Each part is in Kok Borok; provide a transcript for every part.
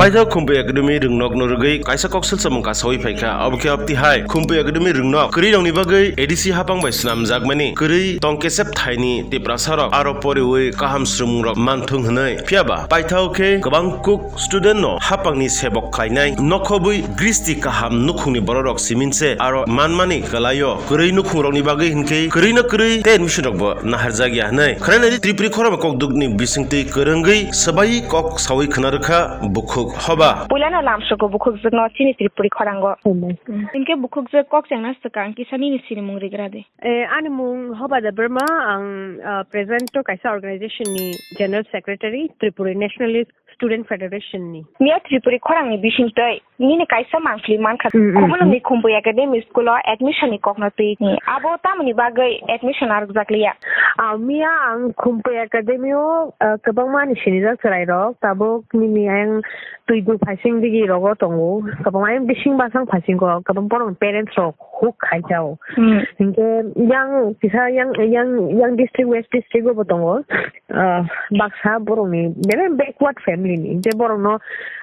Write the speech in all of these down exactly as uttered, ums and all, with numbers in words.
Paithak Khumpui Academy rwngnokno rwgwi kaisa koksil samung kasawi phaikha. Obo khe abtihai Khumpui Academy rwngnok kwrwirokni bagwi A D C hapang bai swnamjakmani kwrwi tong kesep thaini Tiprasarok aro poriwi kaham swrwngmungrok manthung hwnwi. Phiyaba paithao khe kwbang kuk student no hapangni sebok khlainai nokhobwi gristi kaham nukhungni bororok siminse aro manmani kwlaio. Kwrwi nukhungrokni bagwi hinkhe kwrwino kwrwi tei admission rokbo naharjakya hwnwi khwnainadi Tripuri khorang kokdukni bisingtwi kwrwngwi swbai kok sawi khwna rwkha bukhuk hoba. Puilano lamsoko bukhukjwkno chini Tripuri khorango. Hinkhe bukhukjwk kok chengna swkang kisa nini sinimung rigra di. Eh, ani mung Hoba Debbarma, ang, ah, present to kaisa organization ni General Secretary, Tripuri Nationalist Student Federation ni. Miya Tripuri khorang ni bisingtwi nini kaisa mangpli mankha. Mm, mm, Khumulwng ni mm. Khumpui Academy School o admission ni kokno twi ni. Abo tamoni bagwi admission arwkjakliya? Ah, miya ang Khumpui Academy o, ah, kwbangma ni sinijak chwrai rok tabuk nini ayang twi bu phaising digi rogo tongo. Kwbangma ayang bising basang phaisingo, kwbang borok parents rok huk khai jao. Hmm. Hinkhe yang kisa yang, yang, yang district, West district bo tongo. Ah, baksa borokni bere backward family ni, je borokno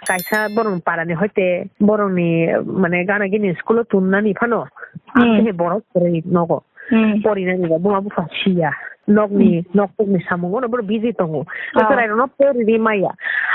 kaisa borokni parani hoite borokni mane gana gini school o tunnani phano Hmm. Aswkhe borok kwrwi nogo. Hmm. Porinani rok buma bupha siya. Nokni, Hmm. Noktokni samungo no borok busy tongo. Oh. Chwrairokno porini maya.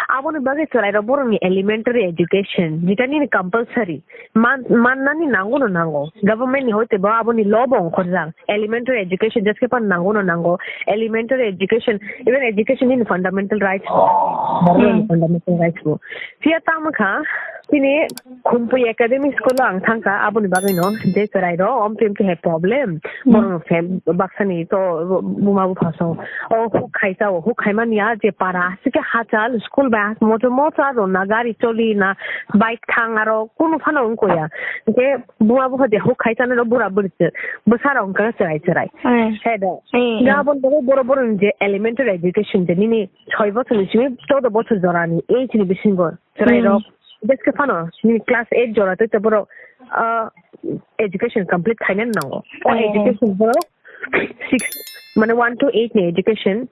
Aboni bagwi chwrairok borokni elementary education, jeta nini compulsory. Man, mannani nango no nango. Government ni hoite bo aboni law bo ongkhorjak. Elementary education jeske pan nango no nango. Elementary education, even education in fundamental rights. Borok ni Hmm. Fundamental rights bo. Phiya tamo kha, tini Khumpui Academy School o ang thangkha, aboni bagwi no je chwrai rok, om pem khe problem. Hmm. Borok no fam-, baksani to buma bupha song. O huk khai chao, huk khai mani ya je para, aswk khe hachal, school bai moto moto aro na gari choli na, bike thang aro kunu phano wngkho ya. Hinkhe buma bupha je huk khai chana rok bura buri se. Bwsa rok wngkha chwrai chwrai. Hmm. He da. Hmm, Da hmm. Aboni bagwi borok borok ni je elementary education je nini soi bochor ni simi choudo bochor jora ni age ni bisingo chwrai rok. Hmm. Jeske phano nini class eight jora tei borok, ah, education complete khaina nango. O Hmm. Education borok six, mane one to eight ni education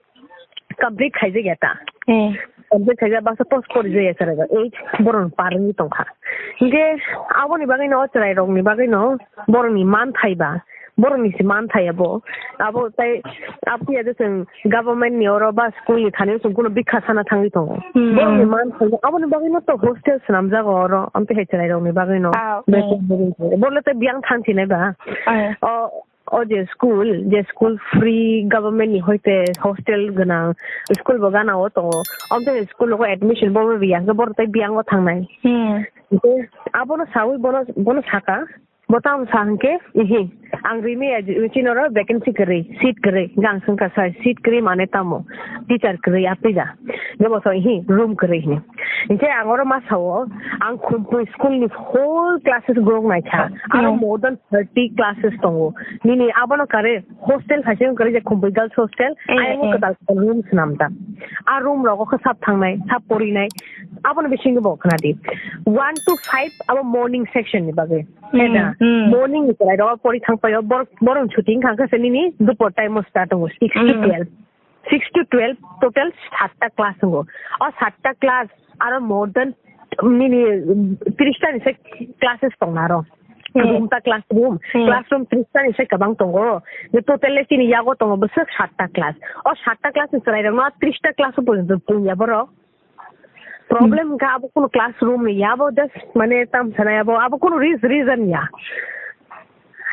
complete khaijak ya ta. Hmm. Complete khaijak baksa post porijak ya chwrai rok. Eight borok parwi tongkha. Hinkhe aboni bagwi no o chwrai rok ni bagwi no borok ni manthai ba, borok ni se manthai abo. Abo tai, abo ya je chwng government ni oro ba school ni thani chwng kuno bikha sana thangwi tongo. Hmm. Borok ni manthai aboni bagwi no to hostel swnamjago oro, amtwi hai chwrai rok ni bagwi no. Ah, okay. Borok le tai biyang thangsinai ba. Ah. O, O je school, je school free government ni hoite hostel gwnang, school bo gana o tongo. Omo tei school o admission bo riya, hwnkhe borok tei biyang o thangnai. Hmm. Hwnkhe abono sawi bono, bono saka, bo tamo sa hwnkhe, ihi, ang rini ya, chini oro vacancy kwrwi, seat kwrwi, hwnkhe ang swngkha sir, seat kwrwi mane tamo, teacher kwrwi, aphi da. Hwnkhe bo sa, ihi, room kwrwi hini. Hwnkhe ang oro ma sao, ang Khumpui school ni whole classes borok naikha. Aro Hmm. more than thirty classes tongo. Nini abono kare hostel hai se wngkha je Khumpui girls hostel. Eh, ayang eh. Kwtal kwtal room swnam ta. A room rogo khe sap thangnai, sap porinai. Abono bisingo bo khna di. One to five abo morning section ni bagwi. Hmm, Heda, hmm. Morning ni chwrai rogo pori thang paio, bor-, borok chuti wngkha khe se nini dupor time o start tongo, six to Hmm. twelve. Six to twelve total satta class wngo. O satta class aro more than nini, um, tris ta ni se classes tong na aro. Hmm. Room ta classroom, Hmm. classroom tris ta ni se kwbang tongo. Je total le chini yago tongo bwswk satta class. O satta class ni chwrai rok no tris ta class o porjonto pung ya borok. Problem Hmm. wngkha abo kunu classroom ni ya, abo just mane tam sanai abo, abo kunu reas-, reason ya.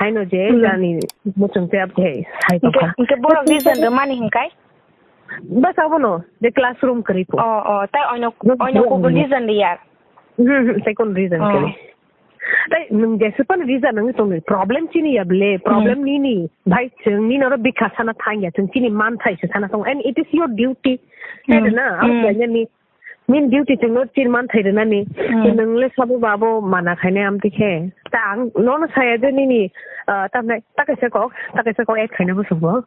Haino je Hmm. jani muchung te abo hai sai Hingke, tongkha. Hingke borok reason rwmani hingkai? Bas abono, je classroom kwrwi po. Oh, oh, tai oino, Just oino kubun reason. Reason riya. Hmm, hmm, tai kunu reason Oh. kwrwi. Tai nwng jeswk phano reason wngwi tongwi, problem chini ya ble, problem Hmm. nini. Bhai, chwng nini oro bikha sana thang ya, chwng chini manthai se sana thang. And it is your duty. Hmm. Hai na, abo Hmm. khlai nani. Nini duty chwngno chini manthai rwnani. Hmm. Nwng le sabo ba abo mana khainai amtwi khe. Ta ang nono saya je nini, ah, tamni ta kaisa kok, ta kaisa kok add khaina bwswk bo.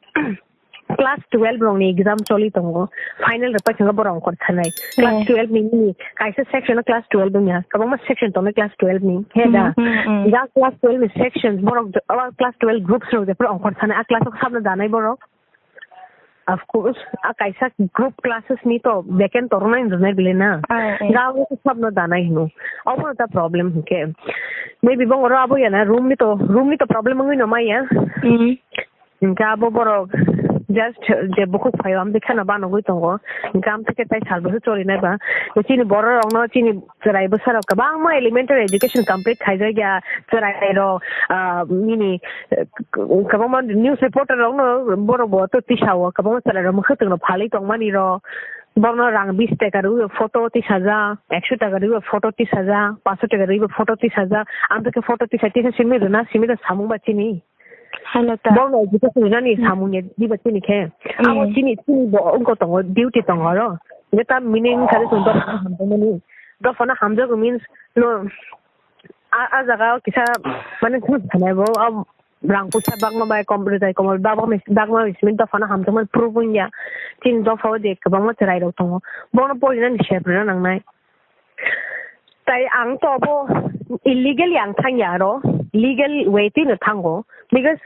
Class twelve rokni exam choli tongo. Final rwpai thangkha borok ongkhor sanai. Class Hmm. twelve ni nini kaisa section o class twelve wngya. Kwbangma section tongnai class twelve ni. He da? Hmm, hmm, hmm. Ja class twelve ni sections borok, o class twelve groups rok jephru ongkhor sanai. A class o sabno danai borok. Of course, a kaisa group classes ni to vacant tornai rwnai bile na. Ah, eh. Ga o to sabno danai hino. Obo ta problem hwnkhe. Maybe bong oro abo yana room ni to, room ni to problem wngwi no maya. Hmm. Hingke abo borok just je bukhuk phaio, amtwi kheno banogwi tongo. Hingke amtwi khe tai salbose cholinai ba. Chini bororokno, chini chwrai bwsarok kwbangma elementary education complete khaijak ya, chwrairok, ah, nini, eh, kwbangma news reporter rokno borok bo to tisao, kwbangma chwrairok mwkhwtwng rok phalwi tongmani rok. Borokno rang bis taka rwwi photo tisajak, ekso taka rwwi photo tisajak, panso taka rwwi photo tisajak. Amtwi khe photo tisa tisa simi rwna simi rw samung ba chini. Haino ta. Borokno education rinani samung ya diba chini khe. Abo Mm. chini, chini bo wngkha tongo, duty tongo aro. Neta meaning kha de chwng dophano hamjakmani. Dophano hamjakgo means no, a, a jaga o kisa mane thus khanai bo, a rang puisa bagma bai kom rijai komo bagma, bagma bai simi dophano hamjakmani proof wngya. Chini dopha o je kwbangma chwrai rok tongo. Bono porinani sep rwna nangnai. Tai ang to abo illegally ang thangya aro, legal way twi no thango, because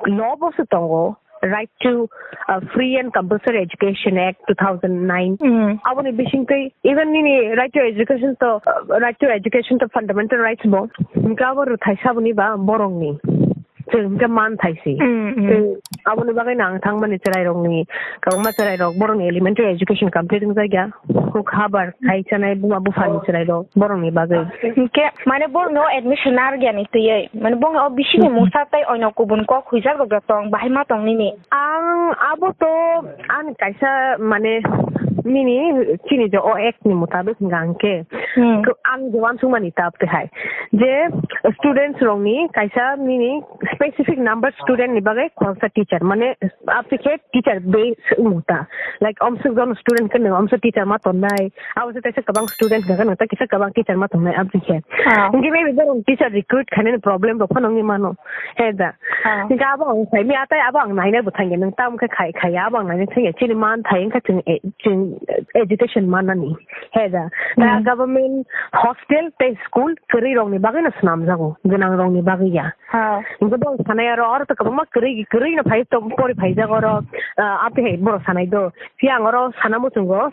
law bo se tongo, Right to, uh, Free and Compulsory Education Act two thousand nine. Mm. Aboni bisingtwi even nini right to education to, uh, right to education to fundamental rights bo, hingke abo rwthai saboni ba borokni. Chwng hingke man thaisi. Mm, mm. Tei aboni bagwi no ang thangmani chwrairokni, kwbangma chwrairok borokni elementary education complete wngjakya. Huk habar khai chanai buma buphani chwrairok borokni bagwi. Hingke mane borokno admission narwkya ni twiwi. Mane bongni o bisingni mungsa tei oino kubun kok huijak rok tong, bahai ma tong nini. Ang abo to ani kaisa mane nini chini je o act ni mutabik hingka hingke. Hmm. Ko ang je wansukmani ta twi hai. Je students rokni kaisa nini specific number student ni bagwi khoroksa teacher, mane, aphi khe teacher base wngmo ta. Like, omswk jon student khe nwng omswk teacher ma tongnai, abo se kaisa kwbang student hwnkhe nwng ta kisa kwbang teacher ma tongnai, aphi khe. Ah. Hwnkhe maybe borok teacher recruit khainani problem rok phano wngwi mano. He da. Ah. Hwnkhe abo ang saimya, tei abo ang nainai bo thangya, nwng tamo khe khai, khaiya, abo ang nainai thangya, chini man thai wngkha chwng, eh, chwng education mannani. He da. Ta Hmm. government hostel tei school kwrwi rokni bagwi no swnamjago, gwnang rokni bagwi ya. Ha. Hingke bo sanai aro, aro to kwbangma kwrwi, kwrwi no phai tong, pori phaijak oro, ah, aphi hai borok sanai do. Phiya ang oro sana muchungo,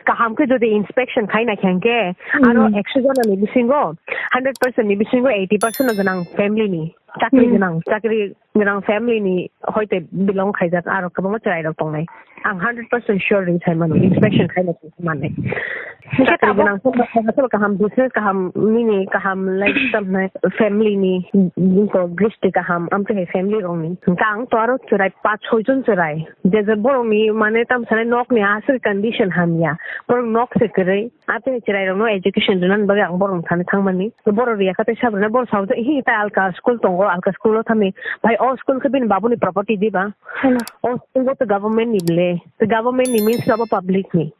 kaham khe jodi inspection khai naikha hingke, aro Hmm. ekso jona ni bisingo, hundred percent ni bisingo eighty percent no gwnang family ni, chakri Hmm. gwnang, chakri gwnang family ni hoite belong khaijak, aro kwbangma chwrai rok tongnai. Ang hundred percent sure ring sai mano, inspection khai naikha mannai. Hingke Chakri tabuk gwnang sobo kaham, sobo kaham business kaham, nini kaham, like, tamhinai family ni, ko gristi kaham, amtwi hai family rokni. Hingke ang to aro chwrai, pach soi jon chwrai. Je je borokni, mane, tam sanai nokni aswk condition hamya. Borok nok se kwrwi. Amtwi hai chwrai rokno education rwnani bagwi ang borokno thani thangmani. Borok riya kha tei sab rwna, borok sao je, "Hi, ta alka school tongo, alka school o thani." Bhai, o school khe bini babuni property diba? Hello. O school bo to government ni ble. To government ni means abo public ni.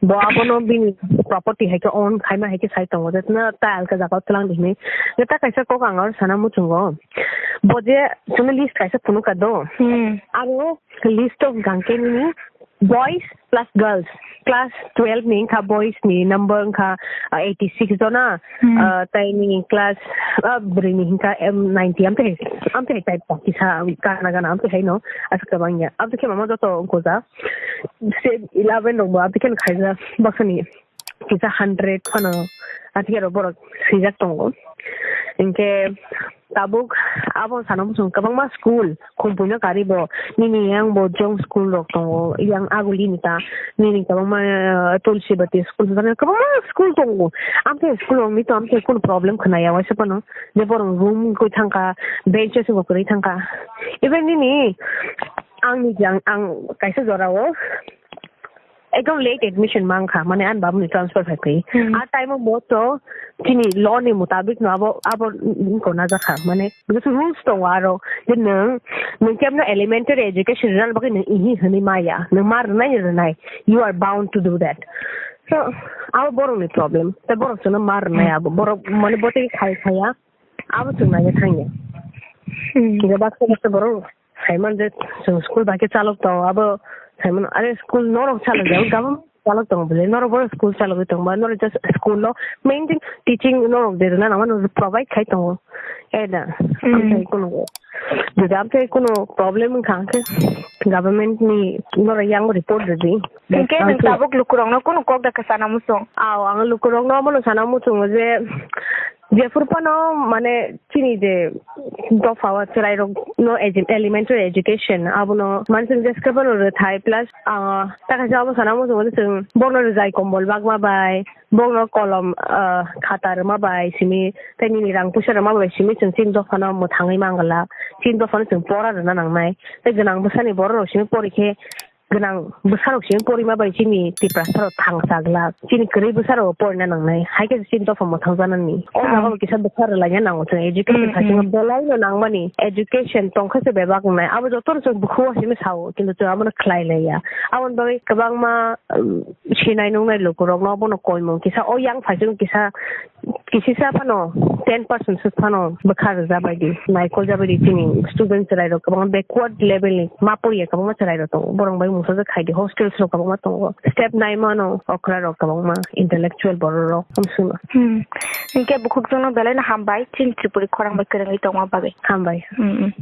Bo abono bini property hai khe own khaima hai khe sai tongo, je na ta alka jaga o twlang di hinwi. Je ta kaisa kok ang aro sana muchungo. Bo je chwngno list kaisa phunukha do. Hmm. Aro list o hwnkha khe nini boys plus girls. Class twelve ni wngkha boys ni number wngkha, ah, eighty six jona. Hmm. Ah, tei nini class, ah, bwrwi ni hwnkha, em, ninety amtwi hai, amtwi hai type kisa gana gana amtwi hai no aswk kwbang ya. Amtwi khe mama joto wngkha ja. Se eleven rok bo aboni khe khaijak, baksa ni kisa hundred phano, athikhe aro borok swijak tongo. Hinkhe tabuk abo sana muchung kwbangma school, Khumpuino kari bo, nini yang bo jong school rok tongo, yang aguli ni ta, nini kwbangma, ah, Tulsibati school, kwbangma school tongo. Amthe school rok ni to amthe kunu problem khwnaya waisa phano, je borok room koi thangkha, bench o se bo kwrwi thangkha. Even nini Ang ni jang, ang kaisa jora o ekdom late admission mankha, mane ani babuni transfer phai phai. Hmm. A time o bo to chini law ni mutabik no abo, abo, mm, kona jakha, mane because rules tongo aro je nwng, nwng kemno elementary education rwna bagwi nwng ihi hwnwi maya, nwng ma rwnai ni rwnai, you are bound to do that. So abo borok ni problem, tei borok chwngno ma rwnai Hmm. abo, borok mane bo tei khai khaya, abo chwng naiya thangya. Hmm. Kisa baksa baksa borok Saiman je chwng school bai khe chalok tongo, abo saiman, are school norok chalok jago, government chalok tongo bole, norok bo school chalogwi tongba, norok just school no maintain teaching norok de rwna nangma norok provide khai tongo, eh da, Hmm. amtwi kunu Jodi amtwi kuno problem wngkha, hwnkhe government ni norok yang report rwdi. Hinkhe nwng tabuk lukurokno kunu kok da khe sana muchung? Aw, ang lukurokno omono sana muchungo je, jephuru phano, mane, chini je dopha o chwrairokno edu-, elementary education, abono, mane, chwng jeske phano rwthai, plus, ah, ta kaisa omo sana muchungo je chwng bokno rwjai kombol bagma bai, bokno kolom, ah, khata rwma bai simi, tei nini rang puisa rwma bai simi chwng chini dophano mwthangwi mangala. Chini dophano chwng pora rwna nangnai. Tei gwnang bwsani bororok simi pori khe, gwnang bwsarok simi porima bai chini Tiprasarok thangsa glak. Chini kwrwi bwsarok porina nangnai. Hai khe chini dopha mwthangjanani. O jaga bo kisa bwsa rwlaina nango chwng education khai chwngno belaino nangmani. Education tongkhe se bebak wngnai. Abo jotono chwng bukhuk o simi sao, kintu chwng abono khlai laiya. Aboni bagwi kwbangma, um, sinai nungnai lukurokno bono koimung kisa o yang phaichung kisa, kisisa phano ten percent suk phano bwkha rwjabaidi, naikolja baidi chini student chwrairok kwbangma backward level ni ma poriya kwbangma chwrairok tongo, borok bai mungsa khaidi hostels rok kwbangma tongo, step naimano okra rok kwbangma intellectual borok rok hamsuna. Hmm. Hinkhe bukhukjongno belaino hambai chini Tripuri khorang bai kwrwngwi tongma bagwi. Hambai. Hmm, hmm.